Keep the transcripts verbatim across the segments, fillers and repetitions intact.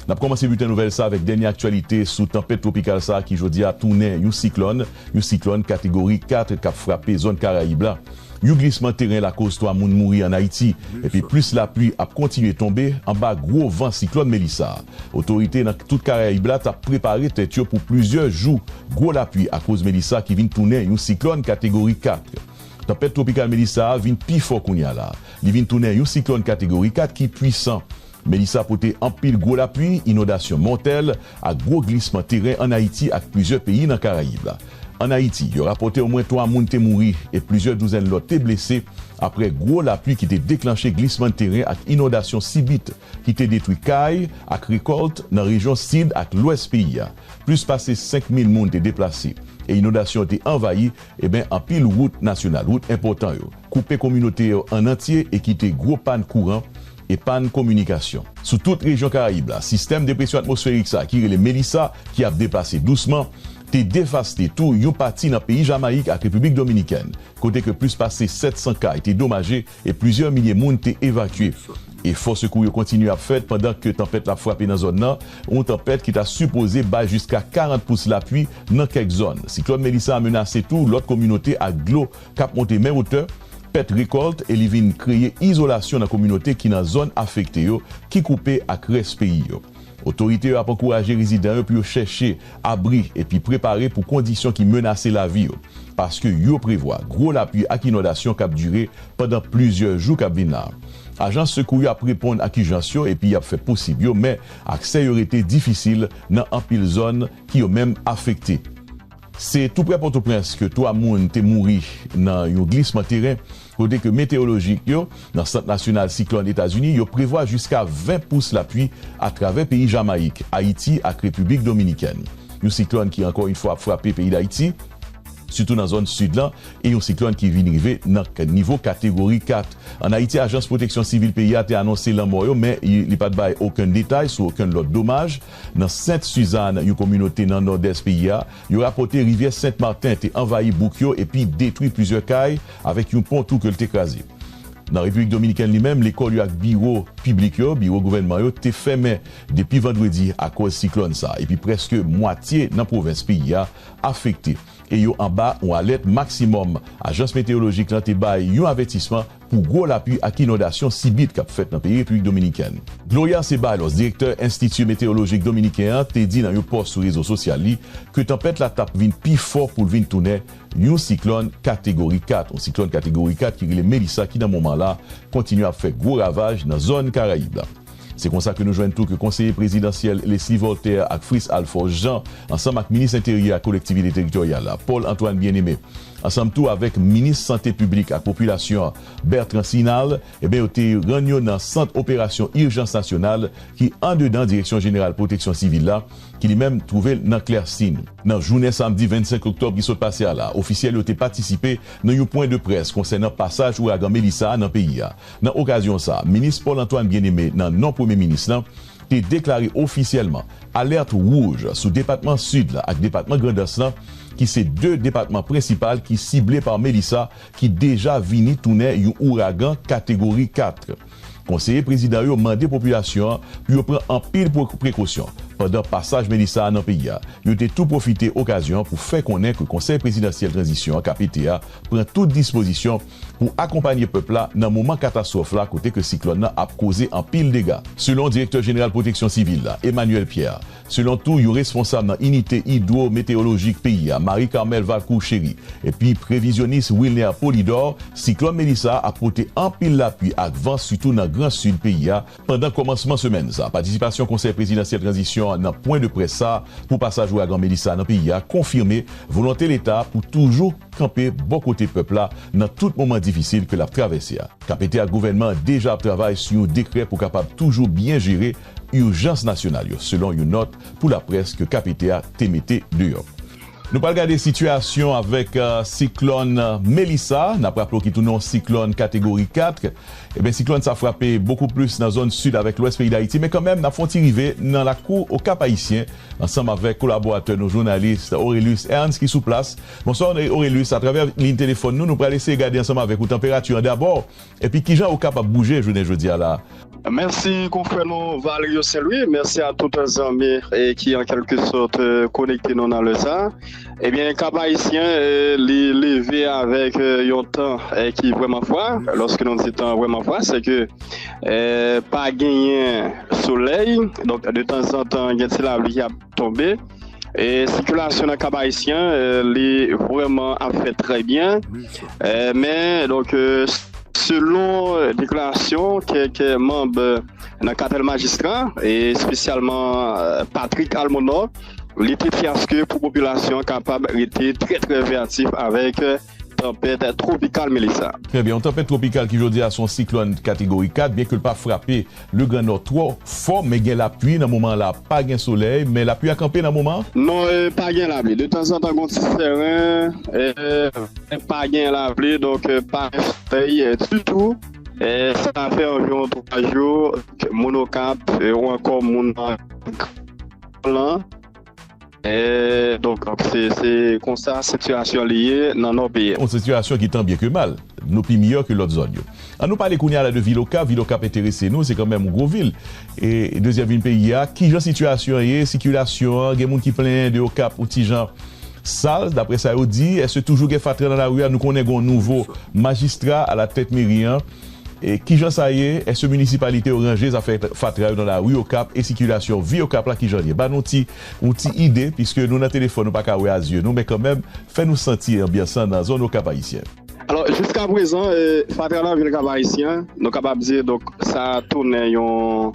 N ap kòmanse biten nouvèl sa avèk dènye aktyalite sou tanpèt twopikal sa ki jodi a tounen yon siklòn, yon siklòn kategori kat k ap frape zòn Karayib la. Yon glisman teren lakoz twa moun mouri ann Ayiti, epi plis lapli ap kontinye tonbe anba gwo van siklòn Melissa. Otorite nan tout Karayib la t ap prepare tèt yo pou plizyè jou gwo lapli akoz Melissa ki vin tounen yon siklòn kategori kat. Tanpèt twopikal Melissa a vin pi fò kounye a la. Li vin tounen yon siklòn kategori kat ki pwisan. Melissa pote anpil gwo lapli, inondasyon mòtèl ak gwo glisman teren ann Ayiti ak plizyè peyi nan Karayib la. Ann Ayiti, yo rapòte omwen twa moun te mouri e plizyè douzèn lòt te blese apre gwo lapli ki te deklanche glisman teren ak inondasyon sibit ki te detwi kay ak rekòlt nan rejyon sid ak lwès peyi a. Plis pase senk mil moun te deplase, e inondasyon yo te anvayi, e ben, anpil wout nasyonal, wout enpòtan yo, koupe kominote yo ann antye e kite gwo pàn kouran e pàn kominikasyon. Sou tout rejyon Karayib la, sistèm depresyon atmosferik sa ki rele Melissa, ki ap deplase dousman, te devaste tou yon pati nan peyi Jamayik ak Repiblik Dominikèn, kote ke plis pase sèt san kay te domaje e plizyè milye moun te evakye. Efò sekou yo kontinye ap fèt pandan ke tanpèt la ap frape nan zòn nan, yon tanpèt ki ta sipoze bay jiska karant pous lapli nan kèk zòn. Siklòn Melissa a menase tou lòt kominote ak dlo k ap monte men wotè, pèt rekòlt, e li vin kreye izolasyon nan kominote ki nan zòn afekte yo, ki koupe ak rès peyi yo. Otorite yo ap ankouraje rezidan yo pou yo chèche abri epi prepare pou kondisyon ki menase lavi yo, paske yo prevwa gwo lapli ak inondasyon k ap dire pandan plizyè jou k ap vin la. Ajans sekou yo ap reponn ak ijans yo epi y ap fè posib yo, men aksè yo rete difisil nan anpil zòn ki yo menm afekte. Se touprè Pòtoprens ke twa moun te mouri nan yon glisman teren, kote ke meteyolojik yo, nan Sant Nasyonal Siklòn Etazini, yo prevwa jiska ven pous lapli atravè peyi Jamayik, Ayiti ak Repiblik Dominikèn. Yon siklòn ki, ankò yon fwa, ap frape peyi Dayiti, sitou nan zòn sid lan, e yon siklòn ki vin rive nan k-, nivo kategori kat. Ann Ayiti, Ajans Pwoteksyon Sivil peyi a te anonse lanmò yo, men li, li pa t bay okenn detay sou okenn lòt domaj. Nan Sent Sizàn, yon kominote nan nòdès peyi a, yo rapòte rivyè Sent Maten te anvayi bouk yo epi detwi plizyè kay, avèk yon pon tou ke l te kraze. Nan Repiblik Dominikèn li menm, lekòl yo ak biwo piblik yo, biwo gouvènman yo, te fèmen depi vandredi akòz siklòn sa, epi prèske mwatye nan pwovens peyi a afekte, e yo anba yon alèt maksimòm. Ajans meteyolojik lan te bay yon avètisman pou gwo lapli ak inondasyon sibit k ap fèt nan peyi Repiblik Dominikèn. Gloria Ceballos, direktè Enstiti Meteyolojik Dominiken an, te di nan yon pòs sou rezo sosyal li ke tanpèt la t ap vin pi fò pou l vin tounen yon siklòn kategori kat, yon siklòn kategori kat ki rele Melissa, ki nan moman la kontinye ap fè gwo ravaj nan zòn Karayib la. Se konsa ke nou jwenn tou ke konseye prezidansyèl Leslie Voltaire ak Fritz Alphonse Jean, ansanm ak minis enteryè ak kolektivite teritoryal la, Paul Antoine Bien-Aimé, ansanm tou avèk minis sante piblik ak popilasyon an, Bertrand Sinal, e ben, yo te rann yo nan Sant Operasyon Ijans Nasyonal ki andedan Direksyon Jeneral Pwoteksyon Sivil la, ki li menm twouve l nan Klèsin. Nan jounen samdi vennsenk oktòb ki sot pase a la, ofisyèl yo te patisipe nan yon pwen de près konsènan pasaj ouragan Melissa a nan peyi a. Nan okazyon sa a, minis Paul Antoine Bien-Aimé, nan non premye minis lan, te deklare ofisyèlman alèt wouj sou depatman Sid la ak depatman Grandans lan, ki se de depatman prensipal ki sible pa Melissa, ki deja vini tounen yon ouragan kategori kat. Konseye prezidan yo mande popilasyon an pou yo pran anpil pre-, prekosyon pandan pasaj Melissa a nan peyi a. Yo te tou pwofite okazyon an pou fè konnen ke Konsèy Prezidansyèl Tranzisyon an, K P T A, pran tout dispozisyon pou akonpanye pèp la nan moman katastwòf la, kote ke siklòn nan ap koze anpil dega. Selon Direktè Jeneral Pwoteksyon Sivil la, Emmanuel Pierre, selon tou yon responsab nan Inite Idwo-Meteyolojik peyi a, Marie Carmelle Valcourt Chéry, epi previzyonis Wilner Polidor, siklòn Melissa ap pote anpil lapli ak van, sitou nan Gran Sid peyi a, pandan kòmansman semèn sa. Patisipasyon Konsèy Prezidansyèl Tranzisyon an nan pwen de près sa a pou pasaj ouragan Melissa nan peyi a konfime volonte Leta pou toujou kanpe bò kote pèp la nan tout moman difisil ke l ap travèse a. K P T A ak gouvènman an deja ap travay sou yon dekrè pou kapab toujou byen jere ijans nasyonal yo, selon yon nòt pou laprès ke K P T A te mete deyò. Nou pral gade sitiyasyon avèk, euh, siklòn Melissa. N ap raple w ki tounen yon siklòn kategori kat. Eben, siklòn sa frape bokou plis nan zòn sid avèk lwès peyi Dayiti, men kanmenm, n ap fè yon ti rive nan lakou Okap Ayisyen, ansanm avèk kolaboratè nou, jounalis Aurelius Ernst, ki sou plas. Bonswa, Aurelius, atravè liy telefòn nou, nou pral eseye gade ansanm avèk ou tanperati an dabò, epi kijan Okap ap bouje jounen jodi a la. Mèsi konfrè nou Valerio Saint-Louis, mèsi a tout zanmi eh, ki an kèlke sòt eh, konekte nou nan lè sa. Ebyen, Kap Ayisyen eh, li leve avèk eh, yon tan eh, ki vrèman fwa. Lòske nou di tan vrèman fwa, se ke eh, pa genyen solèy. Donk, de tanzantan, gen ti lapli ki ap tonbe. E sikilasyon nan Kap Ayisyen, eh, li vrèman ap fèt trè byen. Eh, men, donk, eh, selon deklarasyon kèk manm nan katèl majistra, e espesyalman eh, Patrick Almonor, li te fè aske pou popilasyon an kapab rete trè, trè veyatif avèk eh, tanpèt twopikal Melissa. Trè byen, yon tanpèt twopikal ki jodi a se yon siklòn kategori kat, byen ke l pa frape Legrannò twò fò, men gen lapli nan moman an la, pa gen solèy, men lapli a kanpe nan moman an? Non, eh, pa gen lapli. De tanzantan, gon ti seren, eh, pa gen lapli, donk eh, pa gen solèy eh, ditou. Eh, sa fè anviwon twa jou, moun Okap, eh, ou ankò moun nan lan. Eh, donk, donk se, se konsa sitiyasyon li ye nan nò peyi a. Yon sitiyasyon ki tan byen ke mal. Nou pi miyò ke lòt zòn yo. An nou pale kounye a la de vil Okap. Vil Okap enterese nou, se kanmenm yon gwo vil. E dezyèm vil peyi a, kijan sitiyasyon an ye, sikilasyon an, gen moun ki plenyen de Okap yon ti jan sal, daprè sa yo di, èske toujou gen fatra nan lari a? Nou konnen gen yon nouvo majistra alatèt meri an. E kijan sa ye? Èske minisipalite yo ranje zafè fatra yo nan lari Okap e sikilasyon vi Okap la kijan l ye? Ba nou ti, yon ti ide, piske nou nan telefòn, nou pa ka wè a zye nou, men kanmenm, fè nou santi anbyans lan nan zòn Okap Ayisyen. Alò, jiska prezan, eh, fatra nan vil Kap Ayisyen, nou kapab di, donk, sa tounen yon,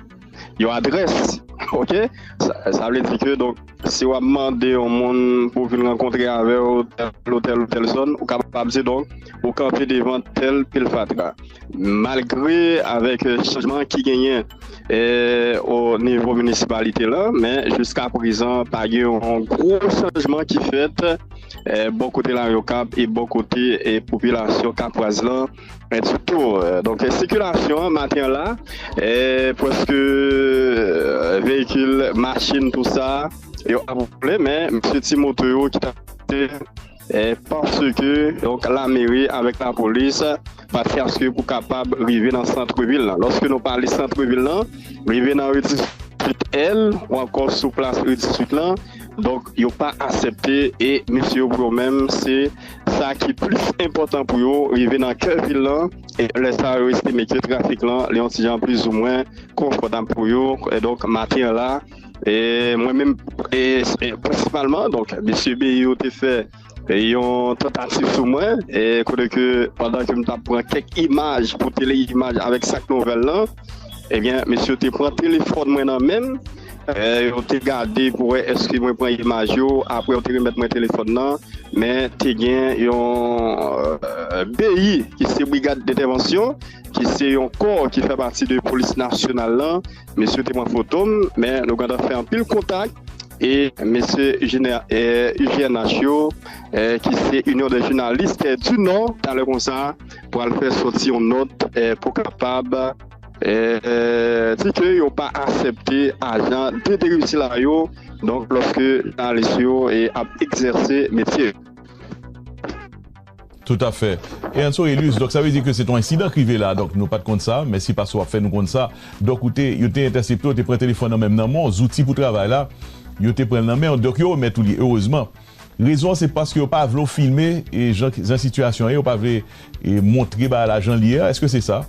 yon adrès, oke? Sa, sa vle di ke, donk, si w ap mande yon moun pou vin rankontre avè w tèl ou tèl ou tèl zòn, ou kapab di, donk, ou kanpe devan tèl pil fatra. Malgre avèk eh, chanjman ki genyen eh, o nivo minisipalite la, men jiska prezan pa gen yon gwo chanjman ki fèt eh, bò kote lari Okap e bò kote eh, popilasyon kapwaz lan eh, ditou. Eh, donk eh, sikilasyon an maten an la, eh, prèske eh, veyikil, machin, tou sa, yo ap woule, men mesye ti moto yo ki ta eh, paske donk lameri avèk lapolis pa t fè aske pou kapab rive nan sant vil lan. Lòske nou pale sant vil lan, rive nan ri dizuit L ou ankò sou plas ri dizuit lan, donk yo pa aksepte e mesye yo pou yo menm se sa ki plis enpòtan pou yo rive nan kè vil lan e lè sa yo estime ke trafik lan li yon ti jan plizoumwen konfòtab pou yo. E donk maten an la, e mwen menm e, e, prensipalman, donk mesye Beyi yo te fè yon tantativ sou mwen, e kote ke pandan ke m t ap pran kèk imaj pou Tele Imaj avèk Sak Nouvèl lan, ebyen, mesye yo te pran telefòn mwen nan men m, e, yo te gade pou wè èske mwen pran imaj yo, apre yo te remèt mwen telefòn nan, men te gen yon e, Beyi, ki se Brigad Dentèvansyon, ki se yon kò ki fè pati de Polis Nasyonal lan, mesye yo te pran foto m, men nou gentan fè anpil kontak, e mesye Ijèn H yo, ki se Union des Journalistes du Nord, talè konsa, pral fè sòti yon nòt pou kapab di ke yo pa aksepte ajan de Derisil yo, donk lòske jounalis yo ap egzèse metye yo. Toutafè. E Anso Elius, donk sa vle di ke se t yon ensidan k rive la, donk nou pa t konn sa, mèsi paske w ap fè nou konn sa. Donk ou te, yo te entèsepte w, te pran telefòn nan men w, nan men w, zouti pou travay la, yo te pran l nan men w, donk yo remèt ou li, erezman. Rezon an se paske yo pa vle w filme e jan, jan sitiyasyon an ye, yo pa vle e montre bagay la jan li ye a, èske se sa?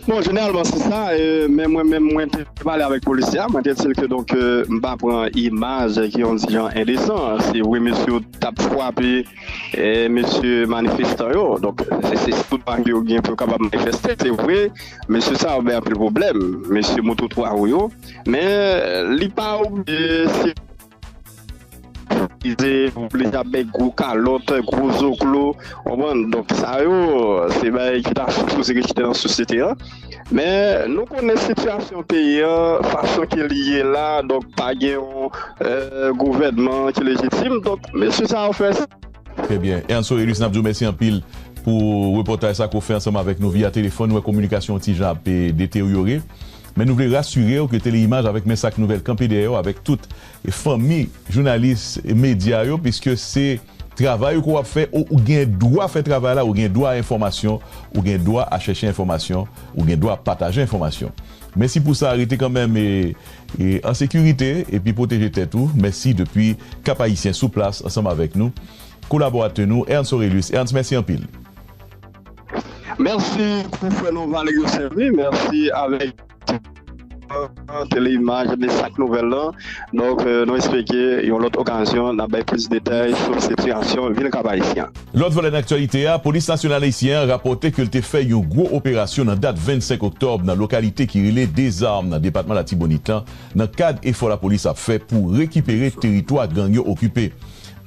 Bon, jeneralman se sa, e, men mwen menm mwen te pale avèk polisye a, mwen te di l ke donk e, m pa pran imaj ki yon ti jan endesan. Se vre mesye yo t ap frape e, mesye manifestan yo, donk se, se, se tout bagay yo gen pou yo kapab manifeste, se vre, mesye sa yo bay anpil pwoblèm, mesye moto twa wou yo, men li pa oblije se Ize, oblije ap bay gwo kalòt, gwo zoklo, w konprann? Donk sa yo, se bagay ki ta sipoze rete nan sosyete an. Men nou konnen sitiyasyon peyi an, fason ke li ye la, donk pa gen yon e, gouvènman ki lejitim. Donk mesye sa yo fè sa. Trè byen. Ernso Elius, n ap di w mèsi anpil pou repòtaj sa ke w fè ansanm avèk nou via telefòn. Nou wè kominikasyon yon ti jan ap e, deteryore. Men nou vle rasire w ke Tele Imaj avèk Men Sak Nouvèl kanpe dèyè w avèk tout e, fanmi jounalis e medya yo, piske se travay ou ke w ap fè, ou, ou gen dwa fè travay la, ou gen dwa a enfòmasyon, ou gen dwa a chèche enfòmasyon, ou gen dwa a pataje enfòmasyon. Mèsi pou sa, rete kanmenm e, e an sekirite epi pwoteje tèt ou. Mèsi depi Kap Ayisyen sou plas ansanm avèk nou. Kolaboratè nou, Ernst Aurelius. Ernst, mèsi anpil. Mèsi pou frè nou Valerio Saint-Louis, mèsi avèk Tele Imaj de sak nouvèl lan. Donk, euh, nou espere ke yon lòt okazyon, n ap bay plis detay sou sitiyasyon vil Kap Ayisyen. Lòt vòlè nan aktyalite a, Polis Nasyonal Ayisyen an rapòte ke l te fè yon gwo operasyon nan dat vennsenk oktòb nan lokalite ki rele Dezam nan depatman Latibonit lan, nan kad efò lapolis ap fè pou rekipere teritwa gang yo okipe.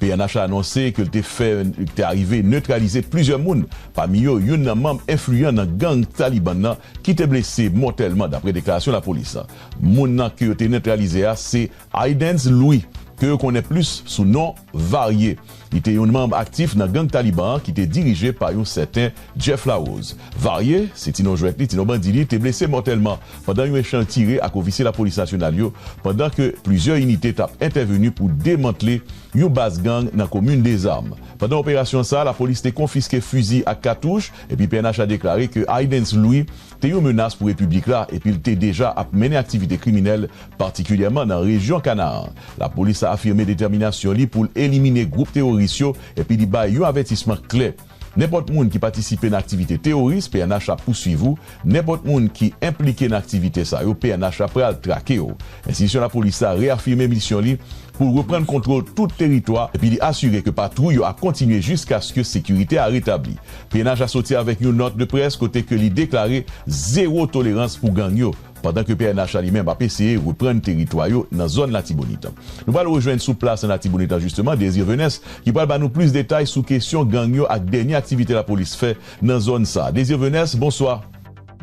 P N H anonse ke l te fè, te arive netralize plizyè moun, pami yo youn nan manm enfliyan nan gang Taliban nan ki te blese mòtèlman, dapre deklarasyon lapolis. Moun nan ke yo te netralize a se Aidens Louis, ke yo konnen plis sou non Varye. Li te yon manm aktif nan gang Taliban an ki te dirije pa yon sèten Jeff Larose. Varye, se ti non jwèt li, ti non bandi li, te blese mòtèlman pandan yon echanj tire ak ofisye lapolis nasyonal yo, pandan ke plizyè inite t ap entèveni pou demantle yon baz gang nan komin Dezam. Pandan operasyon sa a, lapolis te konfiske fizi ak katouch, epi P N H la deklare ke Aidens Louis te yon menas pou repiblik la, epi l te deja ap mennen aktivite kriminèl, patikilyèman nan rejyon Kanaan. Lapolis la afime detèminasyon li pou l elimine gwoup teworis yo, epi li bay yon avètisman klè. Nenpòt moun ki patisipe nan aktivite teworis, P N H ap pouswiv ou. Nenpòt moun ki enplike nan aktivite sa yo, P N H la pral trake w. Enstitisyon lapolis la reyafime misyon li pou l reprann kontwòl tout teritwa, epi li asire ke patwouy yo ap kontinye jiskaske sekirite a retabli. P N H la soti avèk yon nòt de près kote ke li deklare zewo tolerans pou gang yo, pandan ke P N H la li menm ap eseye reprann teritwa yo nan zòn Latibonit. Nou pral rejwenn sou plas nan Latibonit lan jisteman, Désir Venès, ki pral ba nou plis detay sou kesyon gang yo ak dènye aktivite lapolis fè nan zòn sa. Désir Venès, bonswa.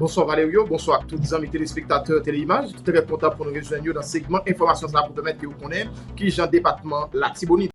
Bonswa Valerio, bonswa ak tout zanmi telespektatè Tele Imaj. Trè kontan pou nou rejwenn yo nan segman enfòmasyon sa pou pèmèt ke yo konnen kijan depatman Latibonit